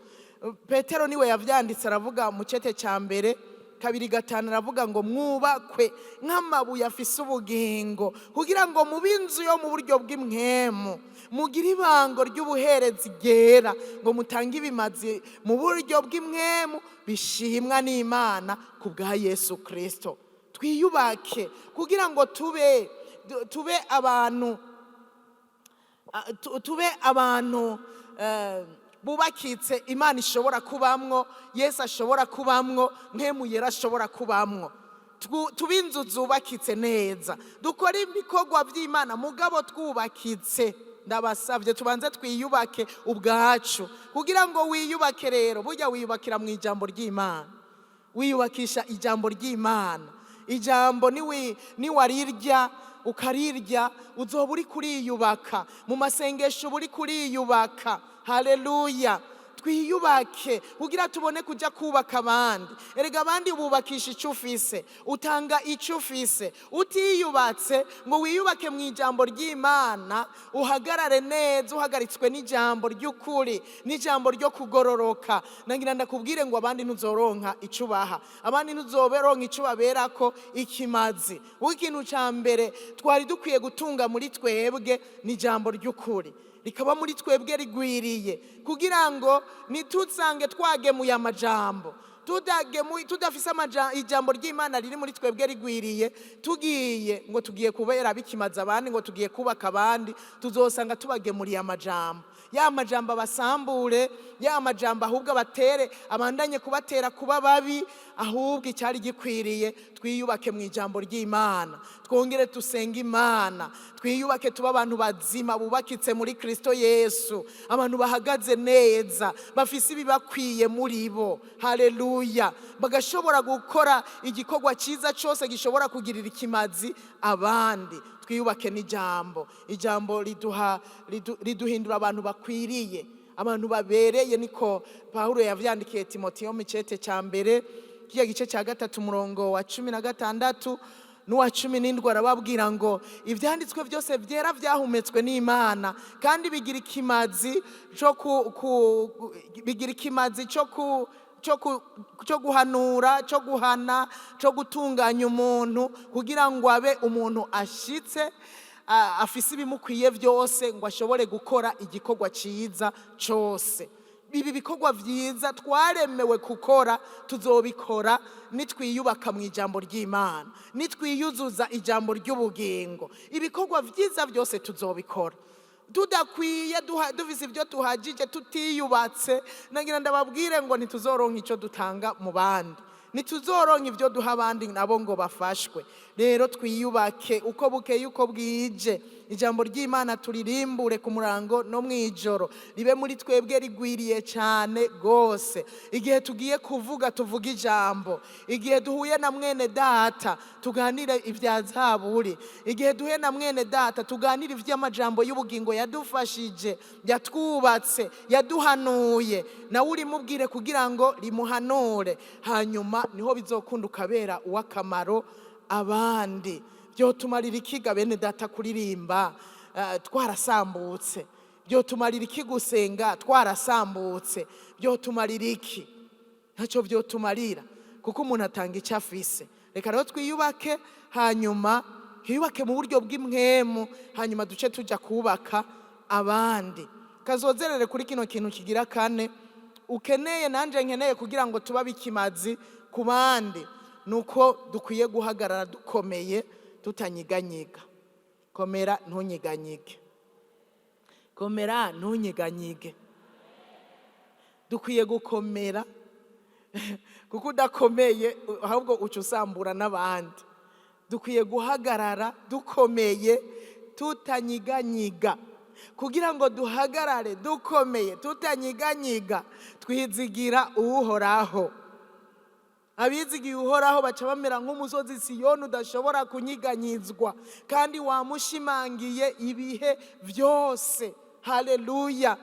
Petero niwe yavyanditse, aravuga mu cete cya mbere 2:5, aravuga ngo: "Mwubakwe nk'amabuye afise ubugingo, kugira ngo mube inzu yo mu buryo bw'impwemu, mugire ibango ry'ubuherezi ryera, ngo mutange ibimazi mu buryo bw'impwemu bishimwa n'Imana ku bwa Yesu Kirisito." Twiyubake kugira ngo tube abantu bubakitse, Imana ishobora kubamwo, Yesu ashobora kubamwo, Mpwemu Yera ashobora kubamwo. Tube inzu zubakitse neza, dukore ibikorwa by'Imana mugabo twubakitse. Ndabasabye, tubanze twiyubake ubwacu. Kugira ngo wiyubake rero, burya wiyubakira mu ijambo ry'Imana, wiyubakisha ijambo ry'Imana. Ijambo niwarirya, ukarirya, uzoba uri kuriyubaka. Mu masengesho uba uri kuriyubaka. Haleluya! Twiyubake kugira tubone kujya kubaka abandi. Erega abandi bubakisha icyo ufise, utanga icyo ufise. Utiyubatse ngo wiyubake mu ijambo ry'Imana, uhagarare neza, uhagaritswe n'ijambo ry'ukuri n'ijambo ryo kugororoka, nagira ndakubwire ngo abandi ntuzoronka icyo ubaha, abandi ntuzoberonka icyo ubaberako ikimazi. Wowe, ikintu cya mbere twari dukwiye gutunga muri twebwe ni ijambo ry'ukuri, rikaba muri twebwe rigwiriye, kugira ngo ntitusange twagemuye amajambo, tudafise ijambo ry'Imana riri muri twebwe rigwiriye, tugiye ngo tugiye kubera bikimaza abandi, ngo tugiye kubaka abandi, tuzosanga tubagemuriye amajambo. Ya majambo abasambure, ya majambo ahubwo abatere, abandanye kubatera kuba babi. Ahubwo icyari gikwiriye, twiyubake mu ijambo ry'Imana, twongere dusenge Imana, twiyubake, tube abantu bazima bubakitse muri Kristo Yesu, abantu bahagaze neza, bafise ibibakwiye muri bo. Haleluya! Bagashobora gukora igikorwa cyiza cyose gishobora kugirira ikimazi abandi. Twiyubake n'ijambo. Ijambo riduhindura abantu bakwiriye, abantu babereye. Niko Pawulo yavyandikiye Timoteyo mu cete cya mbere, kiya gice cya 3, umurongo wa 16. N'uwa 17 arababwira ngo ibyanditswe byose byera byahumetswe n'Imana kandi bigira ikimazi cyo bigira ikimazi cyo guhanura, cyo guhana, cyo gutunganya umuntu kugira ngo abe umuntu ashitse, afise ibimukwiye byose, ngo ashobore gukora igikorwa cyiza cyose. Ibi bikorwa byiza twaremewe gukora tuzobikora nitwiyubaka mu ijambo ry'Imana, nitwiyuzuza ijambo ry'ubugingo. Ibikorwa byiza byose tuzobikora tudakwiye dufise ibyo tuhagije, tutiyubatse. Nagira ndababwire ngo ntituzoronka icyo dutanga mu bandi, ntituzoronka ibyo duha abandi nabo ngo bafashwe. Rero twiyubake uko bukeye uko bwije, ijambo ry'Imana turirimbure ku murango no mu ijoro, ribe muri twebwe rigwiriye cyane rwose. Igihe tugiye kuvuga, tuvuge ijambo. Igihe duhuye na mwene data, tuganire ibya zaburi. Igihe duhuye na mwene data, tuganire iby'amajambo y'ubugingo yadufashije, yatwubatse, yaduhanuye. Nawe urimubwire kugira ngo rimuhanure, hanyuma niho bizokunda ukabera uw'akamaro abandi. Byotumarira ikiga, bene data, kuririmba twarasambutse? Byotumarira iki gusenga twarasambutse? Byotumarira iki? Ntacyo byotumarira, kuko umuntu atanga icyo afise. Reka rero twiyubake, hanyuma twiyubake mu buryo bw'impwemu, hanyuma duce tujya kubaka abandi. Kazozerere kuri kino kintu kigira kane ukeneye, nanjye nkeneye, kugira ngo tubabe ikimazi ku bandi, ni uko dukwiye guhagarara dukomeye, tutanyiganyiga. Komera, ntunyiganyige. Komera, ntunyiganyige. Dukwiye gukomera, kuko udakomeye ahubwo uca usambura n'abandi. Dukwiye guhagarara dukomeye, tutanyiganyiga. Kugira ngo duhagarare dukomeye, tutanyiganyiga, twizigira Uhoraho. Abizigiye Uhoraho baca bamera nk'umusozi Siyoni udashobora kunyiganyizwa, kandi wamushimangiye ibihe byose. Haleluya,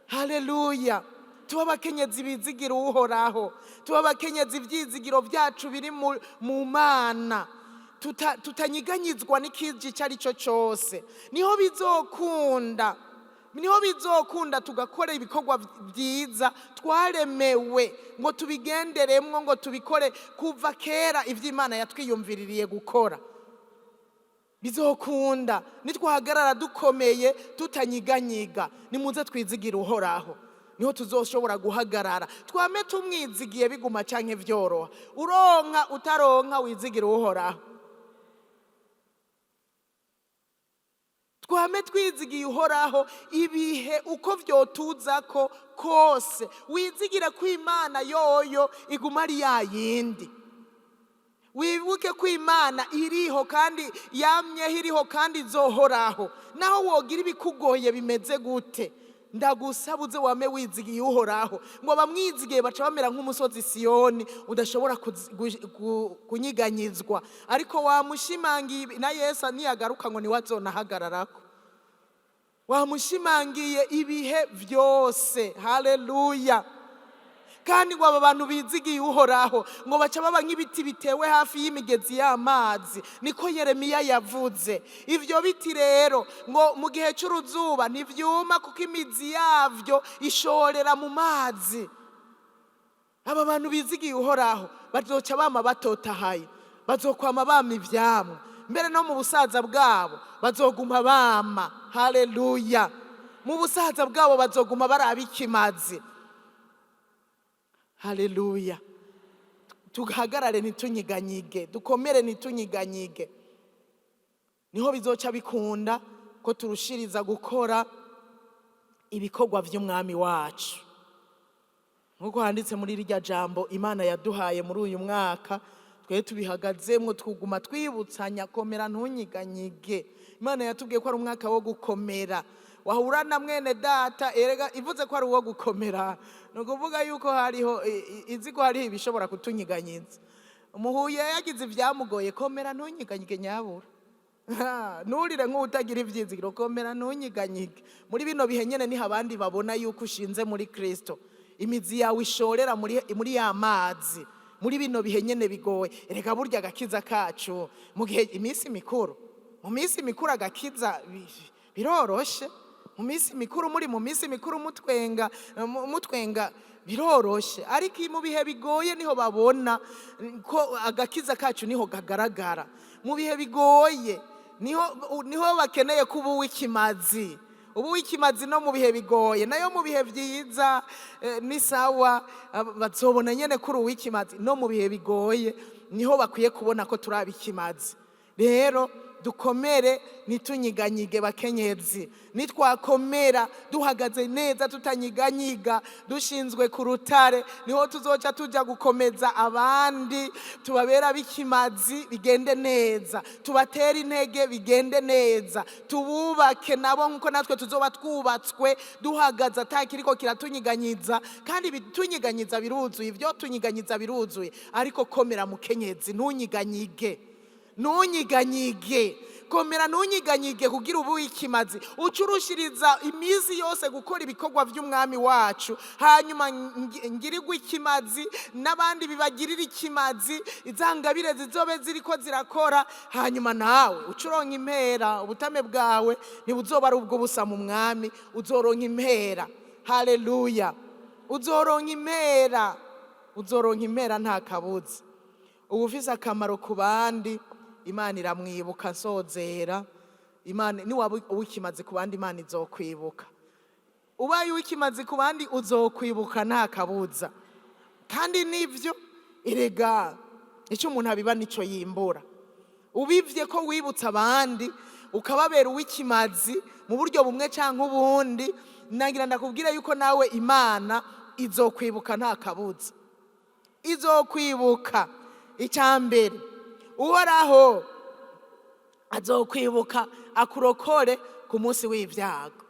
haleluya! Tuba abakenyezi bizigira Uhoraho, tuba abakenyezi ibyizigiro byacu biri mu Mana, tutanyiganyizwa n'ikiji icyo ari cyo cyose. Niho bizokunda, niho bizokunda tugakora ibikorwa byiza twaremewe ngo tubigenderemwo, ngo tubikore kuva kera, iby'Imana yatwiyumviririye gukora. Bizokunda nitwahagarara dukomeye, tutanyiganyiga. Nimuze twizigire Uhoraho, niho tuzoshobora guhagarara. Twame tumwizigiye, biguma canke vyoroha, uronka utaronka, wizigira Uhoraho. Twame twizigiye Uhoraho ibihe uko vyotuzako kose. Wizigire ko Imana yoyo iguma ari ya yindi. Wibuke ko Imana iriho kandi yamyeho iriho kandi izohoraho, naho wogira ibikugoye bimeze gute. Ndagusaba uze wame wizigiye Uhoraho. Ngo abamwizigiye baca bamera nk'umusozi Siyoni udashobora kunyiganyizwa, ariko wamushimangiye. Na Yesu niyagaruka ngo niwe azonahagararako. Wamushimangiye ibihe byose. Haleluya! Kandi ngo aba bantu bizigiye Uhoraho ngo baca baba nk'ibiti bitewe hafi y'imigezi y'amazi, niko Yeremiya yavuze. Ibyo biti rero ngo mu gihe cy'uruzuba ntibyuma, kuko imizi yabyo ishorera mu mazi. Aba bantu bizigiye Uhoraho bazoca bama batotahaye, bazokwama bama ivyamwa, mbere no mu busaza bwabo bazoguma bama. Haleluya! Mu busaza bwabo bazoguma baraba ikimazi. Haleluya! Tuhagarare, ntitunyiganyige. Dukomere, ntitunyiganyige. Niho bizoca bikunda ko turushiriza gukora ibikorwa by'Umwami wacu, nk'uko handitse muri rirya jambo Imana yaduhaye muri uyu mwaka. Twe tubihagazemwo, twuguma twibutsanya: komera, ntunyiganyige. Imana yatubwiye ko ari umwaka wo gukomera. Wahura na mwene data, erega ivuze ko ari uwo gukomera, ni ukuvuga yuko hariho izi ko hariho ibishobora kutunyiganyiza. Umuhuye yagize ibyamugoye, komera, ntunyiganyige nyabura. Nturire nk'utagira ibyizigiro. Komera, ntunyiganyige. Muri bino bihe nyine niho abandi babona yuko ushinze muri Kirisito, imizi yawe ishorera muri ya mazi, muri ya mazi. Muri bino bihe nyene bigoye, erega burya agakiza kacu mu gihe iminsi mikuru, mu minsi mikuru agakiza biroroshe. Mu minsi mikuru, muri mu minsi mikuru mutwenga, mutwenga biroroshe, ariko mu bihe bigoye niho babona ko agakiza kacu, niho kagaragara. Mu bihe bigoye niho bakeneye kuba uw'ikimazi, ubu w'ikimazi no mu bihe bigoye. Nayo mu bihe byiza ni sawa, bazobona nyene kuri uw'ikimazi. No mu bihe bigoye niho bakwiye kubona ko turi ab'ikimazi. Rero dukomere, ntitunyiganyige, bakenyezi. Nitwakomera duhagaze neza, tutanyiganyiga, dushinzwe ku rutare, niho tuzoca tujya gukomeza abandi, tubabera b'ikimazi, bigende neza, tubatere intege, bigende neza, tububake nabo nkuko natwe tuzoba twubatswe duhagaze, atakiriko kiratunyiganyiza. Kandi ibitunyiganyiza biruzuye, ibyo tunyiganyiza biruzuye. Ariko komera mukenyezi, ntunyiganyige, ntunyiganyige. Komera, ntunyiganyige, kugira ubu ikimazi, ucurushiriza iminsi yose gukora ibikorwa by'umwami wacu, hanyuma ngirirwe ikimazi n'abandi bibagirira ikimazi, izangabire zizobe ziriko zirakora, hanyuma nawe ucuronka impera. Ubutame bwawe ntibuzoba ari ubwo busa mu mwami, uzoronka impera. Haleluya! Uzoronka impera, uzoronka impera, nta kabuza. Uba ufise akamaro ku bandi, Imana iramwibuka. Nsozera, Imana, niwaba uwikimazi ku bandi, Imana izokwibuka. Ubaye uwikimazi ku bandi, uzokwibuka, nta kabuza. Kandi nibyo erega, icyo umuntu abiba nico yimbura. Ubivye ko wibutsa abandi, ukababera uw'ikimazi mu buryo bumwe cyangwa ubundi, nagira ndakubwira yuko nawe Imana izokwibuka, nta kabuza, izokwibuka. Icya mbere, Uhoraho azokwibuka akurokore ku munsi w'ibyago.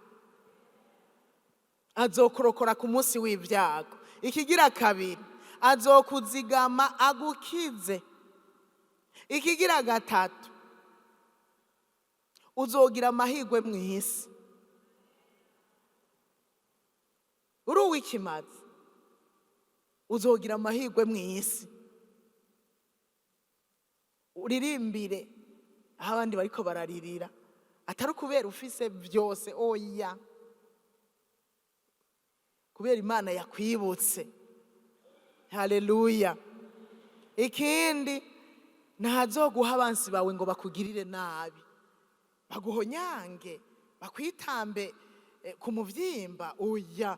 Azokurokora ku munsi w'ibyago. Ikigira kabiri, azokuzigama agukize. Ikigira gatatu, uzogira amahirwe mu isi. Uri uw'ikimazi, uzogira amahirwe mu isi, uririmbire aho abandi bariko bararirira, atari ukubera ufise byose, oya, kubera Imana yakwibutse. Haleluya! Ikindi, ntazoguha abansi bawe ngo bakugirire nabi, baguhonyange, bakwitambe ku muvyimba, oya.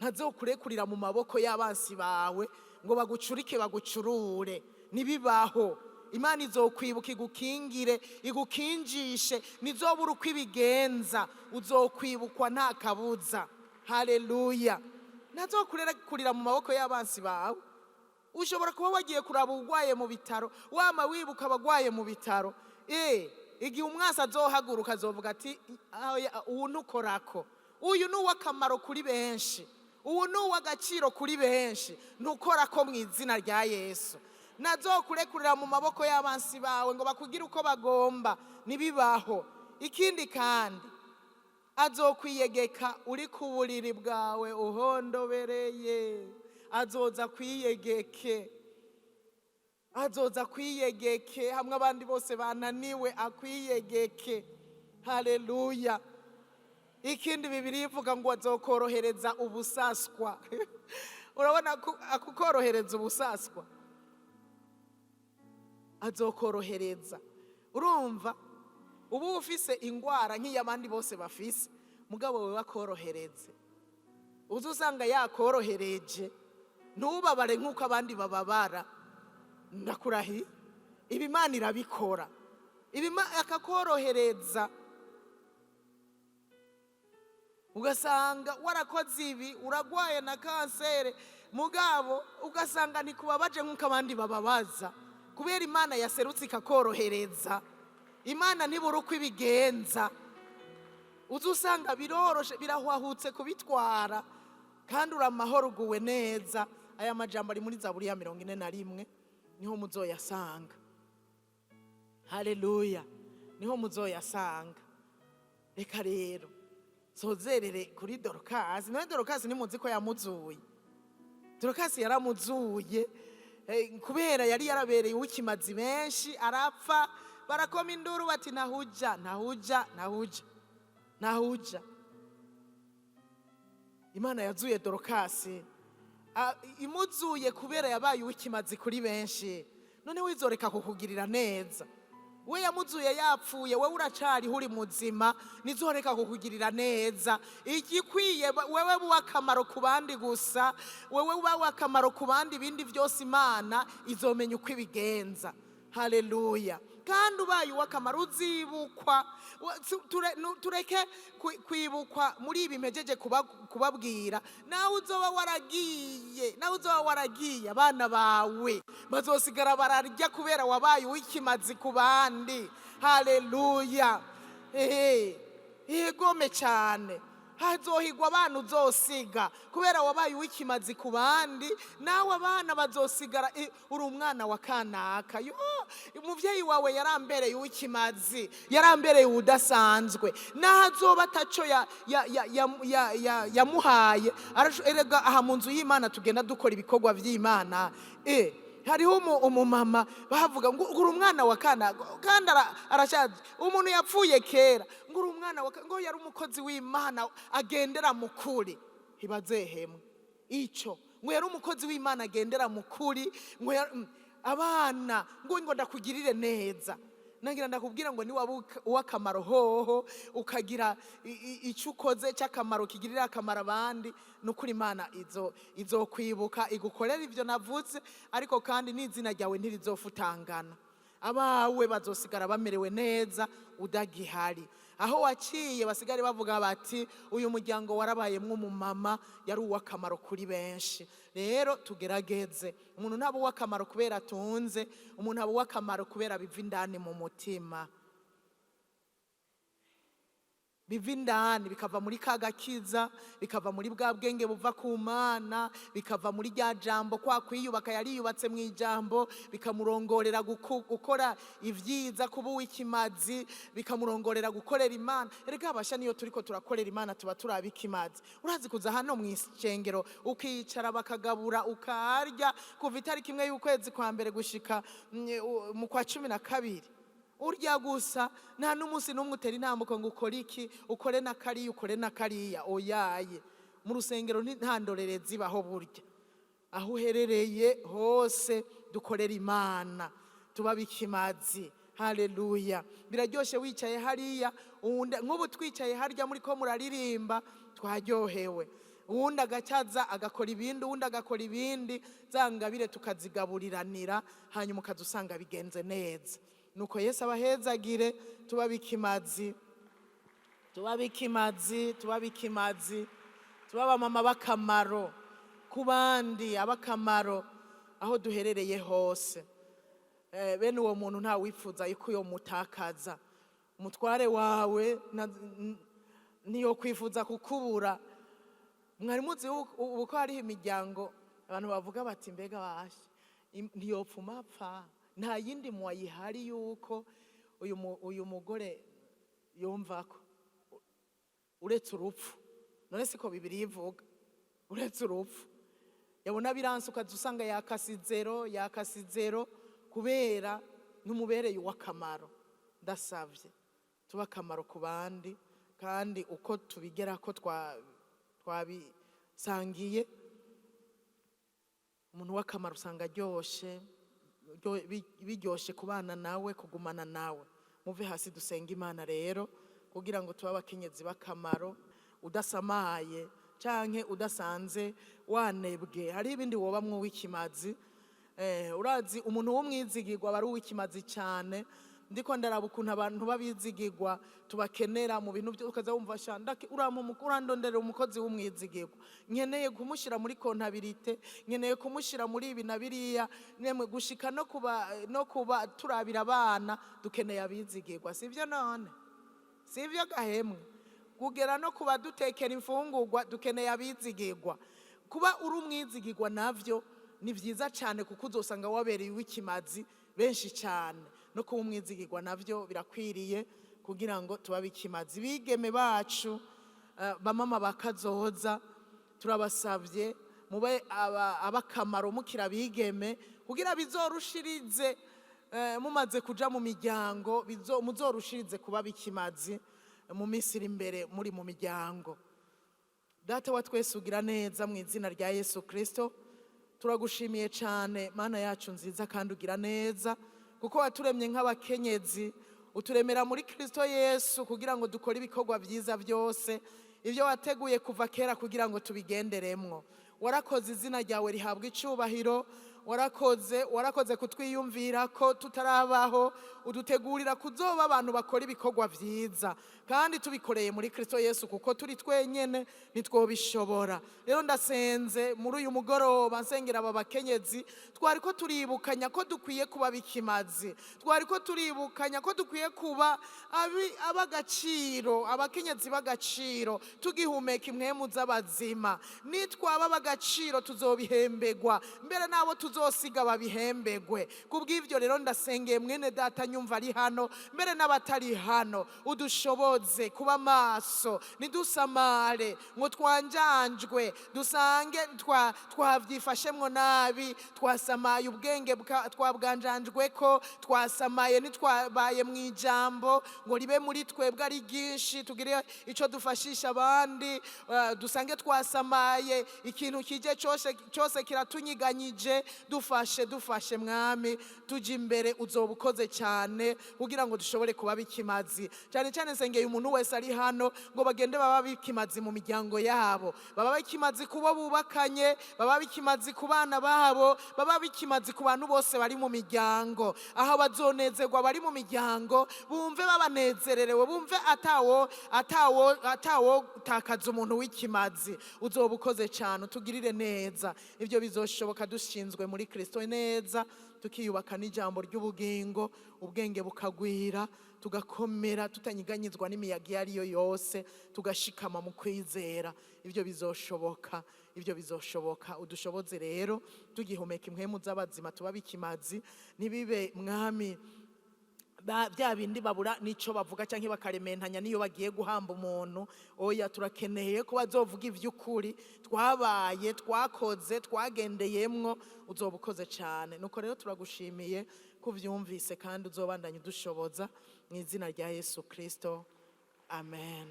Ntazokurekurira mu maboko y'abansi bawe ngo bagucurike, bagucurure, ntibibaho. Imana izokwibuka, igukingire, igukinjishe, ntizobura uko ibigenza. Uzokwibukwa, nta kabuza. Haleluya! Ntazokurekurira mu maboko y'abansi bawe. Ushobora kuba wagiye kuraba urwaye mu bitaro, wama wibuka abagwaye mu bitaro. Igihe umwasi azohaguruka, azovuga ati: "Oya, uwu ntukorako, uyu ni uw'akamaro kuri benshi, uwu ni uw'agaciro kuri benshi, ntukorako mu izina rya Yesu." Nazokurekurira mu maboko y'abansi bawe ngo bakugire uko bagomba, ntibibaho. Ikindi kandi, azokwiyegeka uri ku buriri bwawe uhondobereye. Azoza kwiyegeke, azoza kwiyegeke hamwe abandi bose bananiwe, akwiyegeke. Haleluya! Ikindi, Bibiliya ivuga ngo azokorohereza ubusaswa. Urabona akukorohereza ubusaswa, azokorohereza. Urumva ubu ufise ingwara nk'iy'abandi bose bafise, mugabo wewe akorohereze. Uza usanga yakorohereje, ntubabare nk'uko abandi bababara. Ndakurahiye, ibi Imana irabikora, ibi akakorohereza. Ugasanga warakoze ibi, uragwaye na kansere, mugabo ugasanga ntikubabaje nk'uko abandi bababaza, kubera Imana yaserutse ikakorohereza. Imana ntibura uko ibigenza. Uza usanga biroroshe, birahwahutse kubitwara, kandi uri amahoro, uguwe neza. Aya majambo ari muri Zaburi ya 41, niho muzoyasanga. Haleluya! Niho muzoyasanga. Reka rero sozerere kuri Dorokasi. Nawe Dorokasi nimuzi ko yamuzuye. Dorokasi yaramuzuye. Kubera yari yarabereye uw'ikimazi benshi, arapfa, barakoma induru bati: "Ntahuja, ntahuja, ntahuja, ntahuja." Imana yazuye Dorokasi, imuzuye kubera yabaye uw'ikimazi kuri benshi. None wizoreka kukugirira neza? We yamuzuye yapfuye, wewe uracariho, uri muzima, nizoreka kukugirira neza. Igikwiye wewe buba akamaro ku bandi gusa, wewe uba akamaro ku bandi, ibindi byose Imana izomenya uko ibigenza. Haleluya! Kandi ubaye uw'akamaro uzibukwa. Tureke kwibukwa muri ibi mpejeje kubabwira. Nawe uzoba waragiye, nawe uzoba waragiye, abana bawe bazosigara bararya kubera wabaye uw'ikimazi ku bandi. Haleluya! Ehe, yegome cyane. Hazohigwa abana uzosiga kubera wabaye uw'ikimazi ku bandi. Nawe abana bazosigara uri umwana wa kanaka. Yo, umuvyeyi wawe yarambereye uw'ikimazi, yarambereye uwudasanzwe. Naho azoba ataco yamuhaye. Erega aha mu nzu y'Imana tugenda dukora ibikorwa vy'Imana. Hariho umumama bavuga ngo uri umwana wa kanaka, kandi arashaje, umuntu yapfuye kera, ngo uri umwana wa ngo yari umukozi w'Imana agendera mu kuri. Ntibazehemwe ico ngo yari umukozi w'Imana agendera mu kuri, ngo abana ngo ndakugirire neza. Nangira ndakubwira ngo niwaba uw'akamaro hoho, ukagira icyo ukoze cy'akamaro kigirira akamaro abandi, ni ukuri Imana izokwibuka igukorera ibyo navuze. Ariko kandi n'izina ryawe ntirizofutangana, abawe bazosigara bamerewe neza udagihari. Aho waciye basigare bavuga bati: "Uyu muryango warabayemwo umumama yari uw'akamaro kuri benshi." Rero tugerageze. Umuntu ntaba uw'akamaro kubera atunze, umuntu aba uw'akamaro kubera biva indani mu mutima, biva indani, bikava muri ka gakiza, bikava muri bwa bwenge buva ku Mana, bikava muri rya jambo, kwa kwiyubaka yariyubatse mu ijambo, bikamurongorera gukora ibyiza, kuba uw'ikimazi, bikamurongorera gukorera Imana. Erega abasha, niyo turiko turakorera Imana tuba turaba ikimazi. Urazi kuza hano mu isengero ukicara, bakagabura, ukarya kuva itariki 1 y'ukwezi kwa mbere gushika mu kwa 12, urya gusa, nta n'umunsi n'umwe utera intambuko ngo ukore iki, ukore na kariya, ukore na kariya. Oyaye, mu rusengero nta ndorerezi ibaho burya. Aho uherereye hose dukorera Imana, tuba bikimazi. Haleluya! Biraryoshe wicaye hariya, nk'ubu twicaye harya muri ko muraririmba, twaryohewe, uwundi agacaza agakora ibindi, uwundi agakora ibindi, za ngabire tukazigaburiranira, hanyuma ukaza usanga bigenze neza. Nuko Yesu abahezagire. Tuba bikimazi, tuba bikimazi, tuba bikimazi, tuba abamama b'akamaro ku bandi, abakamaro aho duherereye hose. Bene uwo muntu nta wifuza yuko uyo mutakaza. Umutware wawe niyo kwifuza kukubura. Mwari muzi ubu ko hariho imiryango abantu bavuga bati: "Mbega bashe, ntiyopfuma apfa, nta yindi muwayihari yuko uyu mugore yumva ko uretse urupfu?" None siko Bibiri ivuga? Uretse urupfu. Yabona biranse, ukaza usanga yakase zéro, yakase zéro, kubera ntumubereye uw'akamaro. Ndasabye tuba akamaro ku bandi, kandi uko tubigera ko twabisangiye. Umuntu w'akamaro usanga aryoshe, biryoshe kubana nawe, kugumana nawe. Muve hasi dusenga Imana rero kugira ngo tube abakenyezi b'akamaro. Udasamaye canke udasanze wanebwe, hariho ibindi wobamwo w'ikimazi. Urazi umuntu w'umwizigirwa aba ari uw'ikimazi cyane. Ndiko ndaraba ukuntu abantu b'abizigirwa tubakenera mu bintu byo, ukaza wumva: "Sha, urandonderera umukozi w'umwizigirwa, nkeneye kumushyira muri comptabilité, nkeneye kumushyira muri ibi na biriya." Nemwe gushika no kuba turabira abana, dukeneye abizigirwa, sibyo? None sibyo gahemwe? Kugera no kuba dutekera imfungurwa, dukeneye abizigirwa. Kuba uri umwizigirwa navyo ni byiza cyane, kuko uzosanga wabereye uw'ikimazi benshi cyane. No kuba umwizigirwa navyo birakwiriye kugira ngo tubabe ikimazi. Bigeme bacu, bamama bakazoza, turabasabye mube abakamaro mukira bigeme. Kugira bizorushirize mumaze kuja mu miryango, muzorushirize kuba bikimazi mu minsi iri imbere muri mu miryango. Data wa twese ugira neza, mu izina rya Yesu Kirisito turagushimiye cyane, Mana yacu nziza kandi ugira neza, kuko waturemye nk'abakenyezi, uturemera muri Kirisito Yesu kugira ngo dukore ibikorwa byiza byose, ibyo wateguye kuva kera kugira ngo tubigenderemwo. Warakoze, izina ryawe rihabwa icyubahiro. Warakoze, warakoze kutwiyumvira ko tutarabaho, udutegurira kuzoba abantu bakora ibikorwa byiza kandi tubikoreye muri Kirisito Yesu, kuko turi twenyene ntitwobishobora. Rero ndasenze muri uyu mugoroba, nsengera aba bakenyezi. Twari ko turibukanya ko dukwiye kuba bikimazi, twari ko turibukanya ko dukwiye kuba ab'agaciro, abakenyezi b'agaciro, tugihumeka impwemu z'abazima. Nitwaba ab'agaciro tuzobihembegwa, mbere n'abo tuzosiga babihembegwe. Kubw'ibyo rero ndasengeye mwene data nyumva ari hano, mbere n'abatari hano, udushoboze kuba maso, ntidusamare ngo twanjanjwe, dusange twabyifashemwo nabi, twasamaye, ubwenge twabwanjanjwe ko twasamaye, ntitwabaye mu ijambo ngo ribe muri twebwe ari ryinshi, tugire icyo dufashisha abandi, dusange twasamaye, ikintu kije cyose cyose kiratunyiganyije. Dufashe, dufashe Mwami, tujye imbere, uzoba ukoze cyane kugira ngo dushobore kuba bikimazi. Cyane cyane nsengeye umuntu wese ari hano ngo bagende baba bikimazi mu miryango yabo, baba bikimazi ku bo bubakanye, baba bikimazi ku bana babo, baba bikimazi ku bantu bose bari mu miryango. Aho bazonezerwa bari mu miryango, bumve babanezererewe, bumve atawo takaza umuntu w'ikimazi. Uzoba ukoze cyane, utugirire neza. Ibyo bizoshoboka dushinzwe muri Kristo neza, tukiyubaka n'ijambo ry'ubugingo, ubwenge bukagwira, tugakomera, tutanyiganyizwa n'imiyaga iyo ari yo yose, tugashikama mu kwizera. Ibyo bizoshoboka, ibyo bizoshoboka. Udushoboze rero tugihumeka impwemu z'abazima, tuba bikimazi. Ntibibe, Mwami, bya bindi babura n'ico bavuga cyangwa bakarementanya niyo bagiye guhamba umuntu. Oya, turakeneye ko bazovuga ivy'ukuri twabaye, twakoze, twagendeyemwo. Uzoba ukoze cyane. Nuko rero turagushimiye ko uvyumvise kandi uzobandanya udushoboza, mu izina rya Yesu Kristo, amen.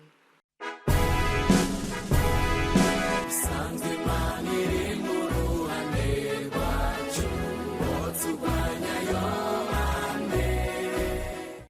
Sanzwe Imana iri mu ruhande rwacu, turwanya yo.